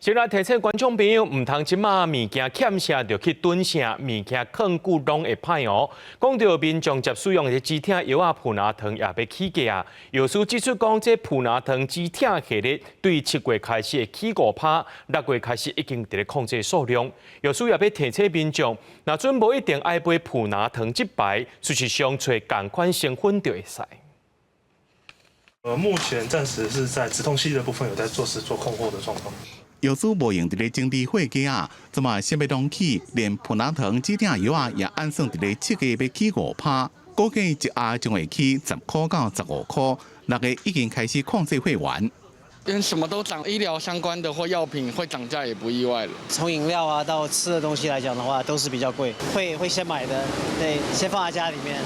先來提醒觀眾朋友，毋通這馬物件欠啥就去囤啥，物件囥久攏會歹哦。講著民眾捷使用的止疼藥仔普拿疼也欲起價啊！藥師指出講，這普拿疼止疼系列對7月開始會起5趴，6月開始已經佇咧控制數量。藥師也欲提醒民眾，若準無一定愛買普拿疼這牌，事實上揣仝款成分就會使。目前暫時是在止痛系的部分有在做實做控貨的狀況。藥師無閒佇咧整理貨架啊，這馬啥物攏起，連普拿疼止疼藥仔也按算佇咧7月欲起5趴，估計一盒將會起10塊到15塊，6月已經開始控制貨源。因為什麼都漲，醫療相關的或藥品會漲價也不意外了。從飲料啊到吃的東西來講的話，都是比較貴，會先買的，對，先放在家裡面。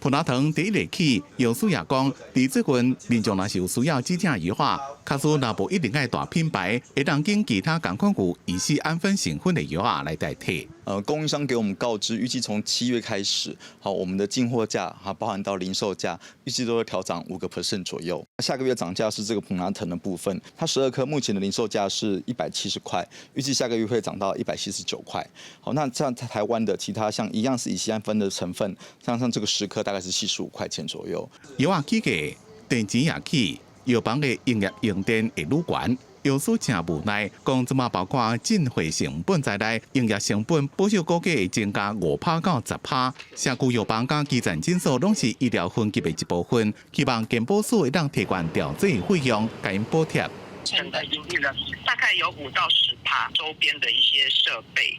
普拿疼第一日起，藥師也講，佇最近民眾若是有需要止疼藥仔，假使若無一定愛大品牌，會當揀其他仝款有乙酰氨酚成分的藥仔來代替。供應商給我們告知，預計從7月開始，好，我們的進貨價哈，包含到零售價，預計都會調漲5% 左右。下個月漲價是這個普拿疼的部分，它12顆目前的零售價是170塊，預計下個月會漲到179塊。好，那像在台灣的其他像一樣是乙酰氨酚的成分，像這個10顆大概是75塊錢左右。藥仔起價，電錢也起，藥房的營業用電會愈懸。藥師誠無奈，講這馬包括進貨成本在內，營業成本保守估計會增加5趴到10趴。社區藥房佮基層診所攏是醫療分級的一部分，希望健保署會當提懸調這費用，共𪜶補貼。成的盈利呢，大概有5到10趴，周邊的一些設備，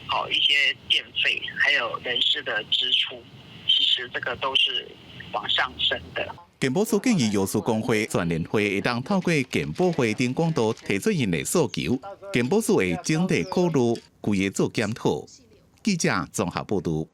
好一些電費，還有人事的支出，其實這個都是往上升的。健保署建議藥師公會全聯會會當透過健保會等管道提出𪜶的訴求，健保署會整體考慮，規个做檢討。記者綜合報導。